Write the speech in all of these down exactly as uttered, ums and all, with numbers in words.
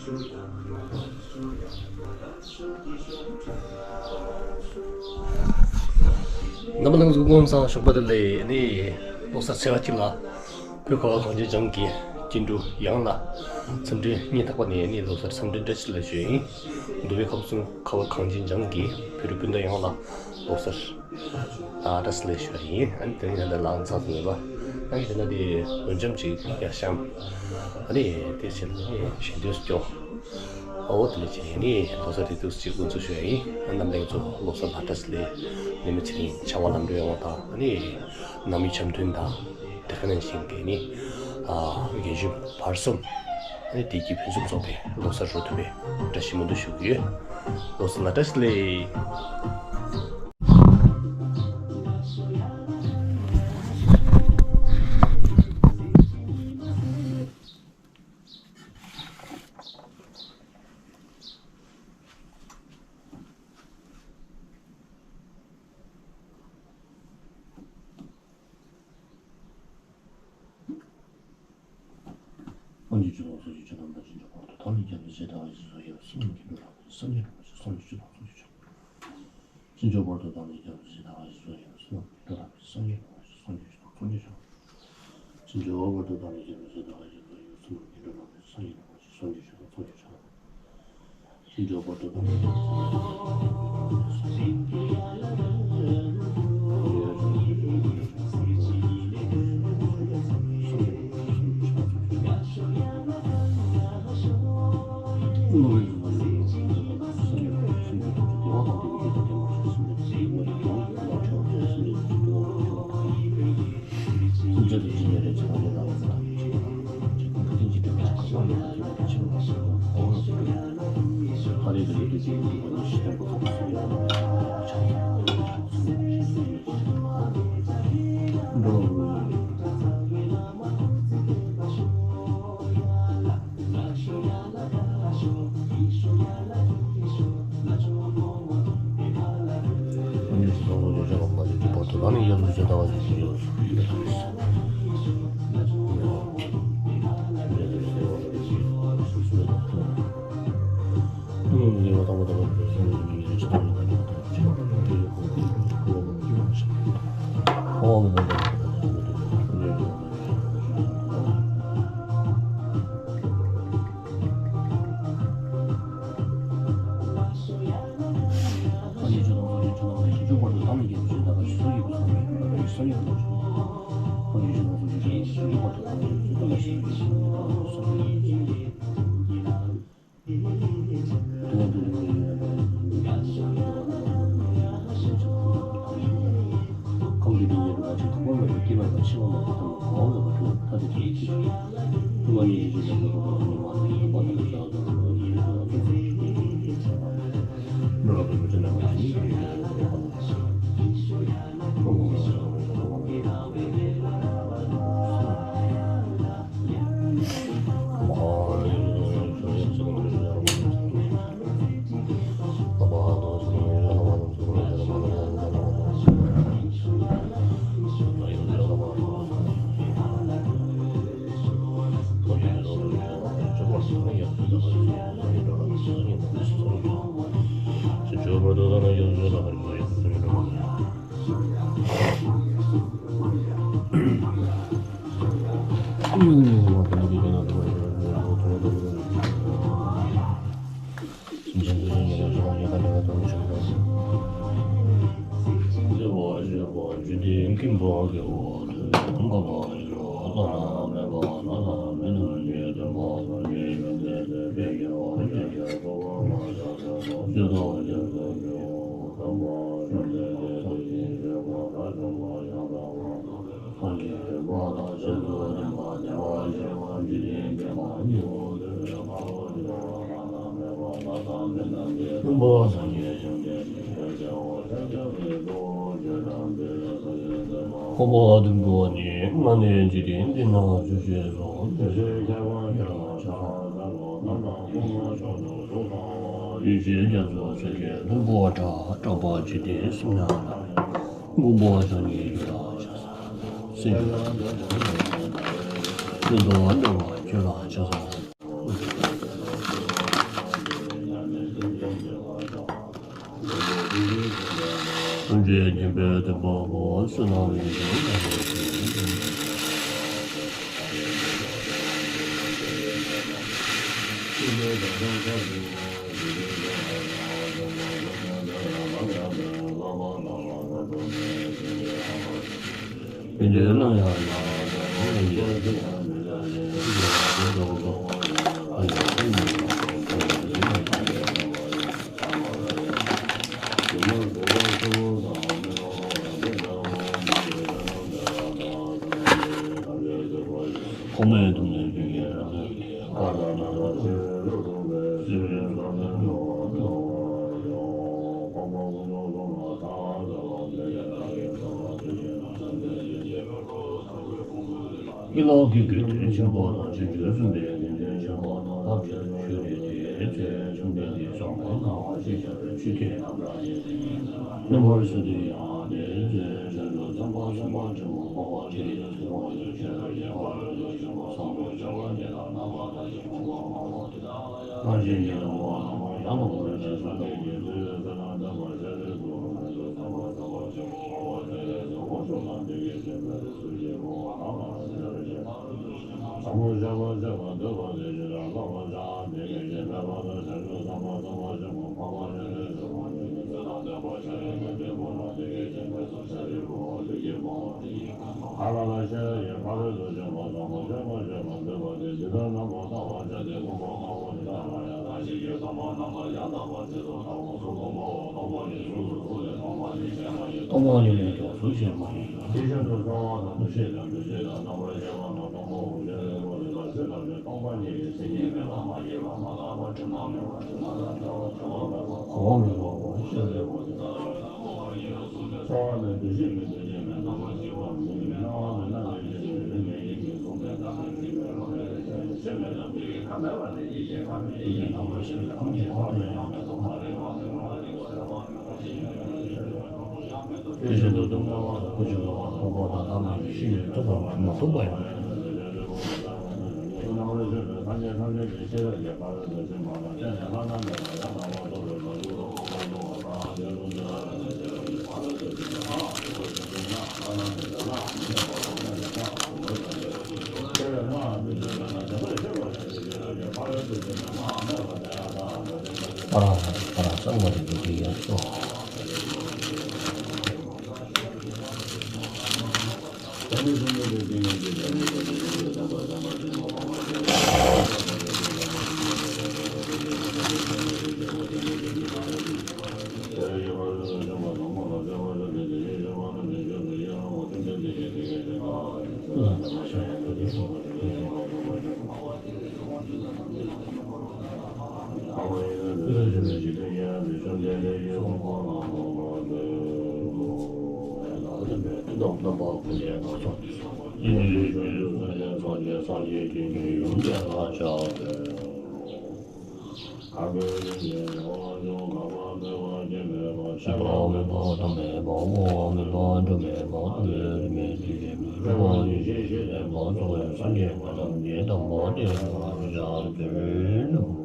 རྣམ་པ་ལྷན་རྒྱས་སྐུ་ཁམས་བཟང་། ཞོགས་པ་བདེ་ལེགས། ཨ་ནི་ལོ་གསར་ཚེས་པ་གཅིག་ལ་བོད་ཁ་བ་གངས་ཅན་ལྗོངས་ཀྱི་སྐྱེ་འགྲོ་ཡོངས་ལ་འཚམས་འདྲི་སྙིང་ཐག་པ་ནས་ཨ་ནི་ལོ་གསར་འཚམས་འདྲི་བཀྲ་ཤིས་བདེ་ལེགས་ཞུ་ཡ་ཡིན། མདོ་དབུས་ཁམས་གསུམ་ཁ་བ་གངས་ཅན་ལྗོངས་ཀྱི་བོད་རིགས་སྤུན་ཟླ་ཡོངས་ལ་ལོ་གསར་ཨ་བཀྲ་ཤིས་བདེ་ལེགས་ཞུ་ཡ་ཡིན། ཨ་ནི་དེ་རིང་ད་ལྟ་ལངས་ཚར་སོང་ཡོད་པ། ཨ་ནི་དེ་ན་དེ་འོན་ཀྱང་ཅིག་ཡར་བཤམས། ཨ་ནི་དེ་བྱས་ནས་ཞལ་འདོན་སྐྱོར། ཨོ་དེ་ལས་ཅིག་ནི་ལོ་གསར་རེ་འདུག་ཅིག་དགོངས་ཚུལ་ཞུ་ཡ་ཡིན། ཨ་རྣམ་པ་ལྷན་རྒྱས་ཚོ་ལོ་གསར་ལ་བཀྲ་ཤིས་བདེ་ལེགས། ནད་མེད་ཚེ་རིང་། ཕྱར་བ་ལམ་འགྲོ་ཡོང་བ་དང་། ཨ་ནི་ནང་མི་འཆམ་མཐུན་དང་། དེ་ག་ནང་བཞིན་གྱི་ནི་ཨ་རྒན་གཞོན་བར་གསུམ། ཨ་ནི་བདེ་སྐྱིད་ཕུན་སུམ་ཚོགས་པའི་ལོ་གསར་རོལ་ཐུབ་པའི་བཀྲ་ཤིས་སྨོན་འདུན་ཞུ་གི་ཡོད། ལོ་གསར་ལ་བཀྲ་ཤིས་བདེ་ལེགས། སངས་རྒྱས་ཆོས་དང་ཚོགས་ཀྱི་མཆོག་རྣམས་དང་། ཕྱིན་ཅི་མ་ལོག་ཏུ་བདག་ནི་ཁྱབ་པའི་ཚེ། ད་ཞིག་སོ་ཡི་སངས་རྒྱས་ཀྱི་སངས་རྒྱས་ཀྱི་ཚོགས་ཀྱི་མཆོག་ཕྱིན་ཅི་མ་ལོག་ཏུ་བདག་ནི་ཁྱབ་པའི་ཚེ། ད་ཞིག་སོ་ཡི་སངས་རྒྱས་ཀྱི་སངས་རྒྱས་ཀྱི་ཚོགས་ཀྱི་མཆོག་ཕྱིན་ཅི་མ་ལོག་ཏུ་བདག་ནི་ཁྱབ་པའི་ཚེ། ད་ཞིག་སོ་ཡི་སངས་རྒྱས་ཀྱི་ཚོགས་ཀྱི་མཆོག་ཁོག་པ་བདུན་པོ་ནི་ལྔ་ནི་འཇིག་རྟེན་འདི་ན་བཞུགས་ཤིང་སོ། ཡེ་ཤེས་རྒྱ་མཚོ་ཆེ་གེ་ལྷུན་པོ་བྲག་བྲག་པ་འཇིག་རྟེན་གསུམ་ན་ལ། མགོན་པོ་ཕྱོགས་གཉིས་རྒྱུད་ལ་ཆགས་སོ། སེམས་ཀྱི་ཀུན་རྟོག་འདྲ་བ་རྒྱུད་ལ་ཆགས་སོ། འདྲེས་སྙན་པའི་བདེན་པ་པོ་བསོད་ནམས་ཡོན་ཏན་རྣམ་པར་ཀུན་སློང་གི་དགོས་དོན་ཆེན་པོ་དང་ཆོས་བརྒྱུད་གསུམ་པའི་དགེ་འདུན་ཆེན་པོ་རྣམས་ཐབས་ཆེར་ཞུ་བའི་དེའི་ཚེ་བཅོམ་ལྡན་འདས་བྱང་སེམས་སྣང་བ་ཅན་ཤར་བའི་ཆུ་སྐྱེས་རྣམས་ལ་ཡིད་ཆེས་ནས་རྣམ་པར་གཟིགས་ཏེ་ཡང་དེའི་ཚེ་ཆོས་དྲུག་ཚངས་པ་སེམས་དཔའ་ཆེན་པོ་འཁོར་བ་འདི་ཡི་ཚེ་དབང་ཕྱུག་ཆོས་ཀྱི་དབང་ཕྱུག་ཆེན་པོ་བཟང་པོ་བྱ་བ་འདི་ལ་རྣམ་པར་ཐར་ཞིང་གོ་འཕང་མ་ལོག་དེ་དག་ཡང་ཕྱིར་མྱ་ངན་ལས་འདས་པ་དང་། སྟོང་པ་ཉིད་ལས་ཀྱང་གཟུགས་ཅན་མ་ཡིན་ལ། དེ་བཞིན་དུ་སྡུག་བསྔལ་བ་དང་ཀུན་འབྱུང་བ་དང་ཕུང་པོ་དང་ལྷ་མིན་ཤིན་ཏུ་ཐུབ་པ་མ་ཐུབ་པ་ཡང་། པ་ར་པ་ར་གསང་བ་རིག་པའི་དེ་ཡང་སོ། སྲིད་པ་མེད་པ་ཐ་མལ་པ། དབང་པོ་མེད་པ་འགྲོ་མེད་པ། ཐ་མལ་རིག་མེད་དུས་མེད་པ། རིག་པ་ཉིད་ཤེས་ཤེས་ལྡན་པ། རྩོལ་བས་སངས་རྒྱས་པ་དང་ཉིད་དམ་པ་དེ་ལ་ཕྱག་འཚལ་ལོ།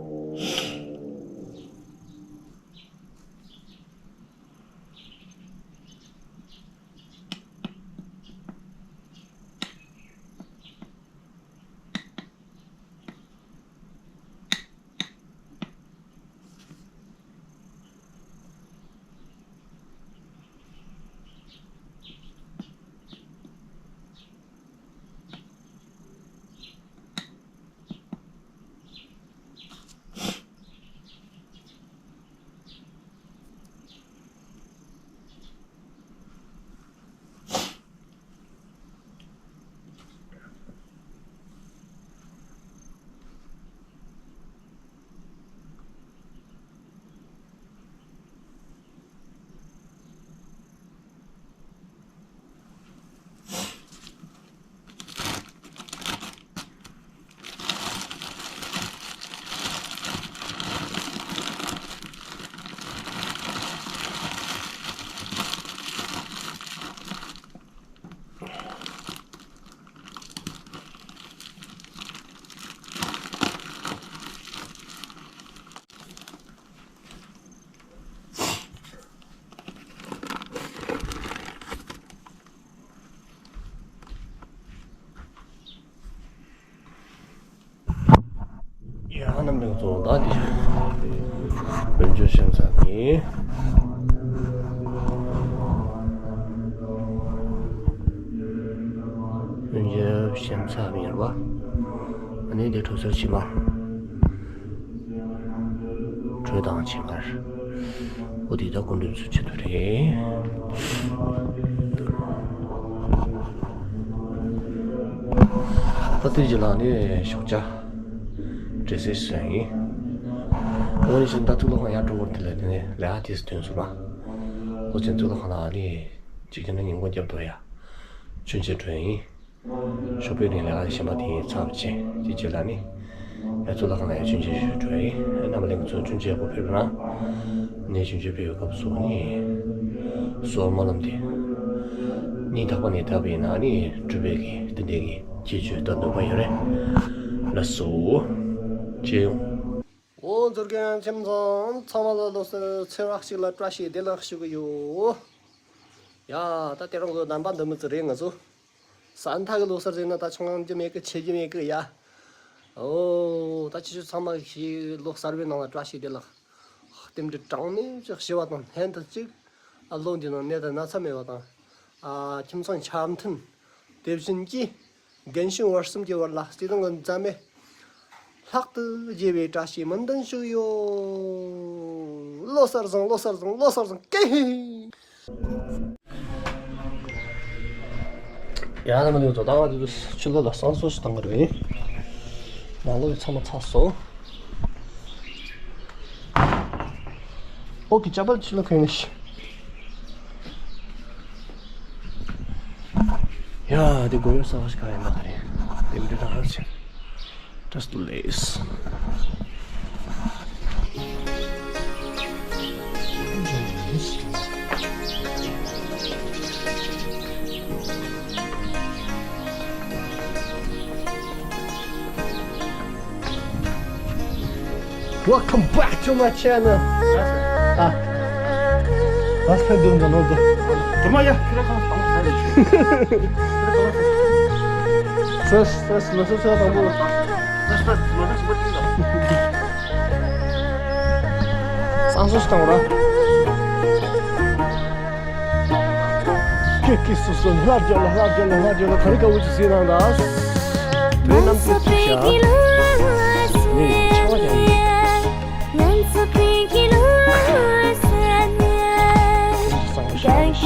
རྣམ་གླིང་རྫོང་བདག་འདི། དཔལ་འབྱོར་ཞིང་ཚབ་ཡིན། དཔལ་འབྱོར་ཞིང་ཚབ་ཡིན་པ། ཨ་ནི་འདི་གྲོང་གསར་ཕྱི་མ། གྲོས་དང་ཕྱི་མར། འོ་དེ་ད་སྐུ་མགྲོན་ཚོ་ཆེད་དུ་རེད། ད་དེ་རྗེས་ལ་ནི་ཞོགས་ཇ། འདྲེ་སྲིན་སོན་ཡིན། འོ་ནི་ཞིག་ད་ཐུགས་ལ་ཁང་ཡར་འགྲོ་བར་དེ་ལ་དེ་ནས་ལས་ཨ་དེས་དོན་སུ་ར། འོ་ཅན་ཐུགས་ལ་ཁང་ལ་ནི་གཅིག་ཀྱང་ནི་ཉིན་གུང་རྒྱབ་ཏུ་ཡ། ཆུན་ཆེ་གྲོན་ཡིན། ཞོགས་པའི་རིང་ལས་ཀ་གཞན་པ་དེ་ཚར་བ་བྱས་དེ་རྗེས་ལ་ནི། ཡ་ཚོ་ལ་ཁང་ལ་ཡ་ཆུན་ཆེ་ཞུ་གྲོན་ཡིན། རྣམ་པ་ལྷན་ཚོ་ཆུན་ཆེ་ཡག་པོ་ཕེབས་ན། ནས་ཆུན་ཆེ་ཕེབས་པའི་སྐབས་སུ་ནི། སོ་སྨོན་ལམ་དེ། སྙིང་ཐག་པ་ནས་བཏབ་པ་ཡིན་ན་ནི་སྤྲུལ་པའི་གི་དེ་འདྲའི་གི་ཁྱད་ཆོས་ལྟ་འདོད་པ་ཡོད་རེད། ལགས་སོ། ཅེས། འོ་མཛོད་དགེ་ཁྱིམ་ཚང་ཚང་མ་ལ་ལོ་གསར་ཚེས་རག་ཞིག་ལ་བཀྲ་ཤིས་བདེ་ལེགས་ཞུ་གི་ཡོད། ཡ་ད་དེ་རང་གི་རྣམ་པ་འདི་མི་ཚེ་རེད་ང་ཚོ། ས་མཐའ་གི་ལོ་གསར་ཟེར་ན་ད་ཆང་རྒྱུ་མེད་གི་ཆེ་རྒྱུ་མེད་གི་ཡ། འོ་ད་ཁྱེད་ཚོ་ཚང་མ་ཞིག་ལོ་གསར་བའི་ནང་ལ་བཀྲ་ཤིས་བདེ་ལེགས། རྟེན་འབྲེལ་གྲངས་མེད་ཅིག་ཞི་བ་དང་ལྷན་དུ་གཅིག་ཨ་ལོ་འདི་ནང་ནད་དང་ན་ཚ་མེད་པ་དང་། ཨ་ཁྱིམ་ཚང་འཆམ་མཐུན། དེ་བཞིན་གྱི། རྒན་གཞོན་བར་གསུམ་གྱི་བར་ལ་བརྩེ་དུང་གི་འཛད་མེད་ལྷག་ཏུ་རྒྱས་པའི་བཀྲ་ཤིས་སྨོན་འདུན་ཞུ་ཡོད། ལོ་གསར་བཟང་ལོ་གསར་བཟང་ལོ་གསར་བཟང་ཀེ་ཧི། ཡ་ལ་མ་ནུ་ཚོ་ད་ང་ཚོ་ཕྱི་ལོགས་ལ་བསང་གསོལ་ཞིག་བཏང་གི་རེད། ནང་ལོགས་ཀྱི་ཚང་མ་ཚར་སོང་། ཨོ་ཀེ་ཅ་པལ་ཕྱི་ལོགས་གོན་ནས་ཤི། ཡ་དེ་གོ་ཡོད་ས་བ་ཞིག་ག་ཡིན་པ་རེད། དེ་འདྲ་རང་ཧར་ཆེ། Just lace. Welcome back to my channel. ཨ། What's up, doing the Lord? དུ་མ་ཡ། སོ་སོ་སོ་སོ་དང་པོ། སང་སོ་སོ་དང་པོ་ར། ཀི་ཀི་སུ་སུ་ལྷ་རྒྱལ་ལ་ལྷ་རྒྱལ་ལ་ལྷ་རྒྱལ་ལ་ག་རི་ཀ་འུ་ཅི་སི་རང་ད། དེ་རྣམ་ཚོ་ཅིག་བྱ། ནི་ཆ་བ་ཀྱང་ཡིན། སང་ཤ་ཤ།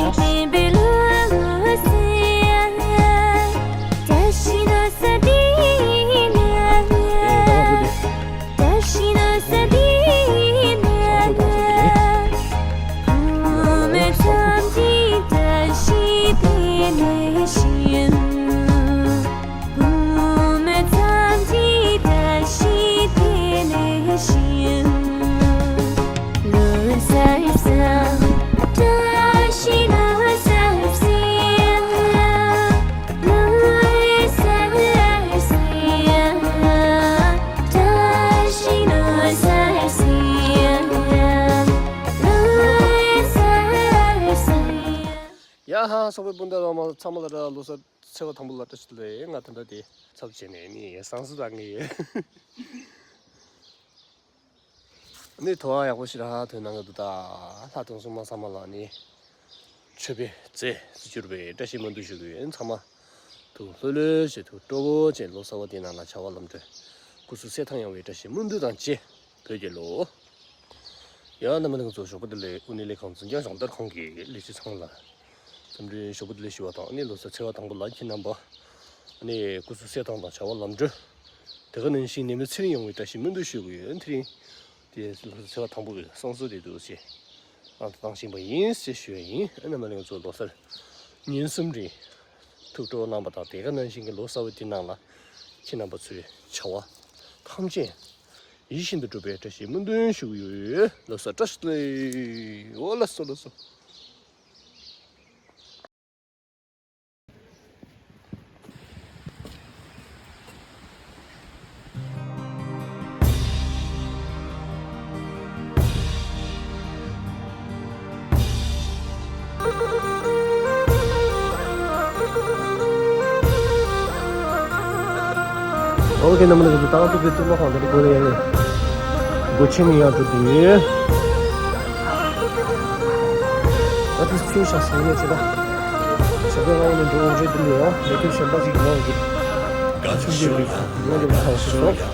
ཡ་ཧ། ཚོགས་པའི་སྤུན་ཟླ་རྣམས་ཚང་མ་ལ་ར་ལོ་གསར་ཚེས་པ་དང་པོ་ལ་བཀྲ་ཤིས་བདེ་ལེགས། ང་ད་ལྟ་དེ་ཚབ་བྱས་ནས་ནི་སང་སོ་དང་ངེས་ཡོད། ནི་ཐོ་བ་ཡག་པོ་ཞིག་ར་ཐོན་གནང་གི་འདུག་ད་ལྷ་དང་སྲུང་མ་ཚང་མ་ལ་ནི་མཆོད་པའི་རྫས་སུ་གྱུར་པའི་བཀྲ་ཤིས་སྨོན་འདུན་ཞུ་གི་ཡོད། ཚང་མ་ཐུགས་ལྷོད་ལྷོད་བྱས་ཐུགས་སྤྲོ་བོ་བྱས་ལོ་གསར་བ་འདིའི་ནང་ལ་བྱ་བ་ལམ་འགྲོ་སྐུ་གཟུགས་གསལ་ཐང་ཡོང་བའི་བཀྲ་ཤིས་སྨོན་འདུན་དང་བཅས་བོད་ཀྱི་ལོ། ཡ་རྣམ་པ་ལྷན་ཚོགས་ཞོགས་པ་བདེ་ལེགས། དབུ་ནི་ལས་ཁང་འཛིན་སྐྱོང་སྦྱོང་བརྡར་ཁང་གི་ལས་བྱེད་ཚང་མ་ལ་འཚམས་འདྲི་ཞོགས་པ་བདེ་ལེགས་ཞུ་བ་དང་ནི་ལོ་གསར་ཚེས་པ་དང་པོ་ལ་ཁྱེད་རྣམ་པ་ནི་སྐུ་གཟུགས་གསལ་ཐང་དང་བྱ་བ་ལམ་འགྲོ། དེ་ག་ནང་བཞིན་ནད་མེད་ཚེ་རིང་ཡོང་བའི་བཀྲ་ཤིས་སྨོན་འདུན་ཞུ་གི་ཡོད། དེ་རིང་དེ་ལོ་གསར་ཚེས་པ་དང་པོ་གི་བསང་གསོལ་དེ་འདུག་ཅེས་གནང་དང་བཏང་བཞིན་པ་ཡིན་ཞེས་ཞུ་ཡ་ཡིན། རྣམ་པ་ལྷན་ཚོགས་ལོ་གསར་ཉིན་གསུམ་རིང་ཐུགས་སྤྲོ་གནང་པ་དང་དེ་ག་ནང་བཞིན་གྱི་ལོ་གསར་བ་འདི་ནང་ལ་ཁྱེད་རྣམ་པ་ཚོའི་བྱ་བ་ཐམས་ཅད་ཡིད་བཞིན་དུ་འགྲུབ་པའི་བཀྲ་ཤིས་སྨོན་འདུན་ཞུ་གི་ཡོད། ལོ་གསར་བཀྲ་ཤིས་བདེ་ལེགས། འོ་ལགས་སོ་ལགས་སོ། ཨོ་ཁེ། རྣམ་པ་ལྷན་རྒྱས་ཚོ་ད་ང་ཚོ་གི་ཐུགས་ལ་ཁོང་དེ་འདྲ་དགོས་ལེ་ཡ་ལེ། སྒོ་ཆེན་ཡང་འགྲོ་དུས། ཨ་ཏི་ཚུར་ཤ་ཟ་ཡས་བྱེད་པ། བྱེད་པ་ང་ནི་འགྲོ་འོང་རེད་འདུག་ཡོད། ལས་དོན་གཞན་པ་ཞིག་ཡོང་གི། ཆུང་ཆུང་གི་ཡོང་གི་མ་ཐག་སོ་སོ།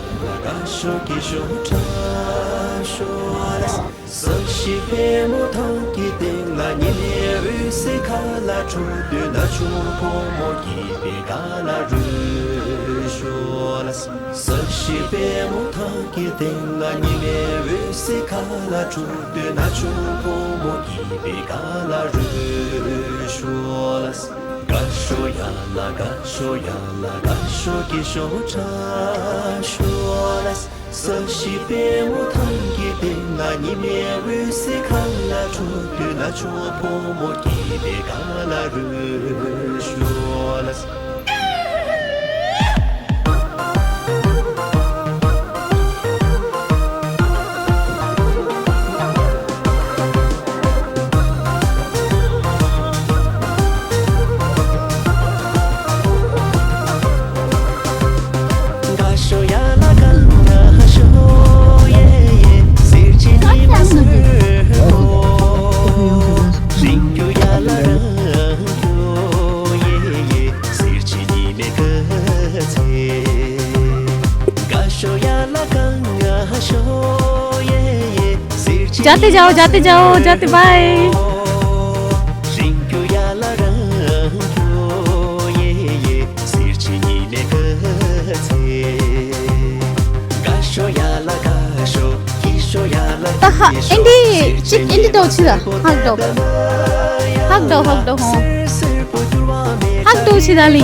जाते जाओ, जाते जाओ, जाते बाय। ད་ཧ་ཨིན་དི་ཅིག་ཨིན་དི་ཏོ་ཆི་ད་ཧག་ཏོ། ཧག་ཏོ་ཧག་ཏོ་ཧོ། ཧག་ཏོ་ཆི་ད་ལི།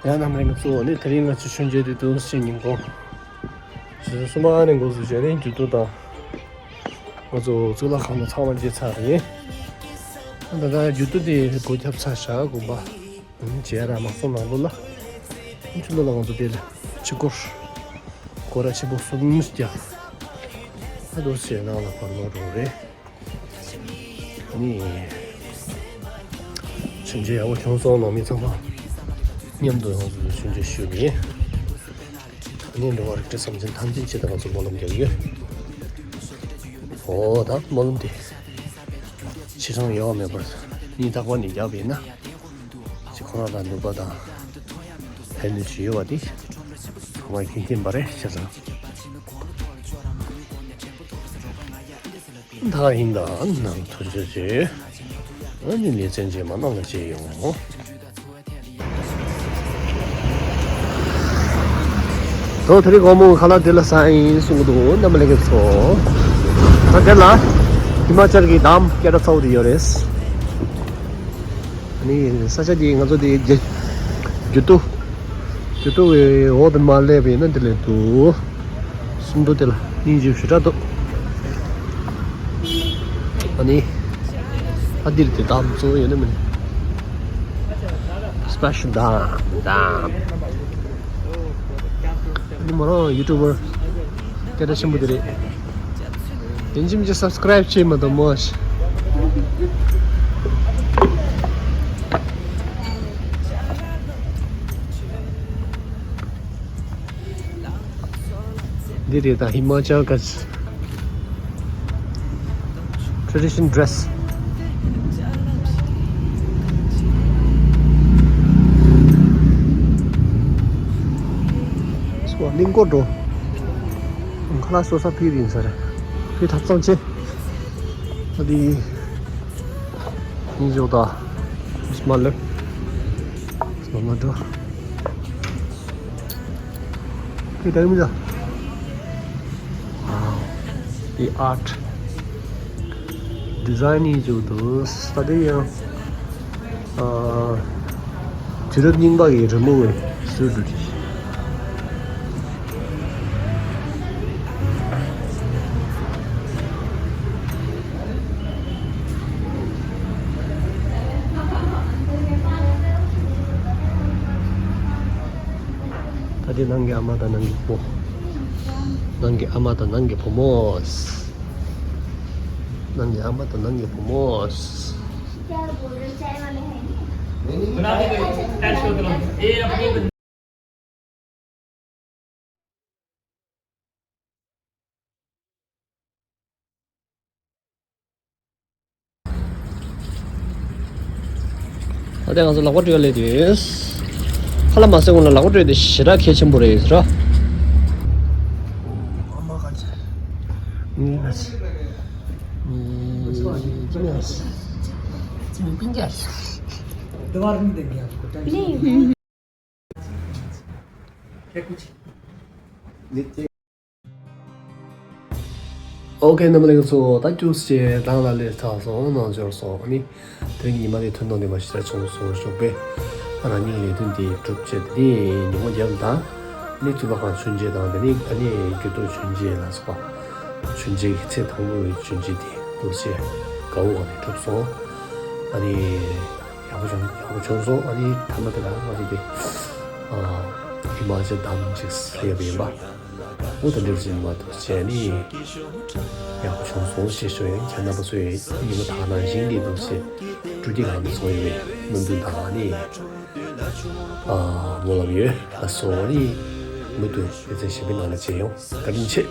ཡང་ནམ་རིང་གི་གཙོ་བོ་ནི་དེ་རིང་ང་ཚོ་མཆོད་མཇལ་དུ་འདུག་ཕྱི་ཉིན་གུང་། ཆུ་ཚོད་གསུམ་པ་ནས་འགོ་བཙུགས་བྱས་ནས་འགྱུར་ལྡོག་དང་། ང་ཚོ་གཙུག་ལག་ཁང་དུ་ཚང་མ་མཇལ་ཚར་རེད། ད་ལྟ་འགྱུར་ལྡོག་དེ་སྒོ་བརྒྱབ་ཚར་བཞག་དགོན་པ། བྱས་ར་མ་སོང་ནང་ལོགས་ལ། ཕྱི་ལོགས་ལ་ང་ཚོ་དེ་ལ་ཕྱི་སྐོར། སྐོར་ར་ཆེན་པོ་གསུམ་བརྒྱབ། ད་དུ་བྱས་ནང་ལ་བར་ལོག་འགྲོ་རེད། ནི། མཆོད་མཇལ་ཡག་པོ་བྱུང་སོང་། ནང་མི་ཚང་མ་མཉམ་དུ་ཡོང་བའི་མཆོད་མཇལ་ཞུས་ནས། ནི་འགྲོ་བ་རིགས་དྲུག་སེམས་ཅན་ཐམས་ཅད་ཆེད་དུ་ང་ཚོ་སྨོན་ལམ་རྒྱག་ཡོད། འོ་ད་སྨོན་ལམ་དེ། ཆེ་ཆུང་ཡོད་མེད་པར་སྙིང་ཐག་པ་ནས་རྒྱག་པས་ན། ཅིག་ཁོ་རང་ལ་ནུས་པ་དང་ཕན་ནུས་ཅིག་ཡོད་པ་དེ་ཚང་མ་རྒྱུན་གཏན་པ་རེད་ཤག་ཙང་། ད་ཡིན་ད་ནང་ཐུགས་རྗེ་ཆེ། ཨ་ནི་ལེ་ཚན་རྗེས་མ་ནང་ལ་མཇལ་ཡོང་། དོ་དེ་རིང་དགོང་མོ་ཁ་ལག་དེ་ལ་ཟ་ཡིན་གསུང་གི་འདུག་རྣམ་པ་ལྷན་རྒྱས་ཚོ། ད་དེ་ལ་ཧི་མ་ཅལ་གྱི་འདམ་སྐད་གྲགས་ཚ་བོ་དེ་ཡོད་རེད། ཨ་ནི་ས་ཆ་དེ་ང་ཚོ་དེ་རྒྱ་རྒྱུ་ཏོ། རྒྱུ་ཏོ་བའི་འོག་ཏུ་མར་སླེབས་པ་ཡིན་ན་དེ་ལས་འདུག་སུམ་མདོ་དེ་ལ་སྙིང་རྗེ་ཞེ་དྲག་འདུག་ཨ་ནི། ཨ་འདིར་དེ་འདམ་གཙོ་བོ་ཡོད་ན་མིན། སི་པེ་ཤལ་འདམ་འདམ། ཨ་ནི་མོ་རང་ཡུ་ཊུབ་པར་སྐད་གྲགས་ཆེན་པོ་དེ་རེད། ཡིན་གཅིག་མིན་གཅིག་སབ་སི་ཀ་རེབ་བྱེད་མ་གཏོགས་མོ། འདི་རེད་ད་ཧི་མ་ཅལ་གྱི་ཊེ་རེ་ཌི་ཤན་ཌི་རེ་སི། སོ་གླིང་སྐོར་འགྲོ། ཁ་ལག་སོ་ས་ཕི་རིན་ས་རེད། ཕི་ཐབ་ཚང་ཆེ། འདི་ནི་ཇོ་ད་སྨ་ལེབ་སྨ་མ་འགྲོ། ཁྱེད་ད་མི་ད། ཨ། འདི་ཨར་ཊི་ཌི་ཛའི་ནི་ཇོ་དུ་ས་དེ་ཡང་། ཨ། དུས་རབས་རྙིང་པ་ཡི་རི་མོ་བའི་སྲོལ་འདུག་ཅིང་། ད་དེ་ནང་གི་ཨ་མ་དང་ནང་གི་བུ་མོ། ནང་གི་ཨ་མ་དང་ནང་གི་བུ་མོ། ནང་གི་ཨ་མ་དང་ནང་གི་བུ་མོ། ད་ལྟ་ང་ཚོ་ལག་པ་འཁྲུ་ཡ་སླེབས་ཡོད། ཁ་ལག་མ་ཟས་གོང་ལ་ལག་པ་འཁྲུ་ཡ་དེ་ཞེ་དྲག་གལ་ཆེན་པོ་རེད་ཟེར། ཨོ་ཁེ། རྣམ་པ་ལྷན་རྒྱས་ཚོ། ད་ཅུང་ཟད་དང་ལ་ལས་ཚར་སོང་། ནང་འབྱོར་སོང་། ཨ་ནི་དེ་རིང་གི་ཉི་མ་དེ་ཐུན་མོང་དེ་མ་ཞིག་ཆ་ཆུང་སོང་ཞོགས་པས། ཨ་རང་ཉིད་ཀྱི་ལས་དོན་དེ་གྲུབ་བྱས་ཏེ་ཉིན་མོ་རྒྱབ་དང་། ཨ་ནི་ཐུབ་པ་ཁང་མཆོད་མཇལ་དང་། དེ་ནི་ཨ་ནི་རྒྱུ་སྟོད་མཆོད་མཇལ་ལ་སོགས་པ། མཆོད་མཇལ་གྱི་ཚེས་དང་པོའི་མཆོད་མཇལ་དེ་འདུག་སེ་དགའ་བོ་ག་ནས་གྲུབ་སོང་། ཨ་ནི་ཡག་པོ་བྱུང་། ཡག་པོ་བྱུང་སོང་། ཨ་ནི་ཐ་མ་དེ་ལ་ང་ཚོ་དེ་ཨ་ཧི་མ་ཅལ་དམ་ཅིག་སླེབས་པ་ཡིན་པ། འོ་དེ་འདྲ་ཞིག་མ་གཏོགས་བྱས་ནི་ཡག་པོ་བྱུང་སོང་ཞེས་ཞུ་ཡིན། ཁྱེད་རྣམ་པ་ཚོས་ཉིན་མོ་ད་ག་ནང་བཞིན་གྱི་འདུག་སེ་སྤྲོ་སྐྱིད་གང་དུ་སོང་ཡོད་པའི་སྨོན་འདུན་དང་ནི་ཨ་སྨོན་ལམ་ཡོད། ལགས་སོ། ནི་མུ་མཐུད་སྡེ་ཚན་གཞན་པའི་ནང་ལ་མཇལ་ཡོང་། བཀའ་དྲིན་ཆེ།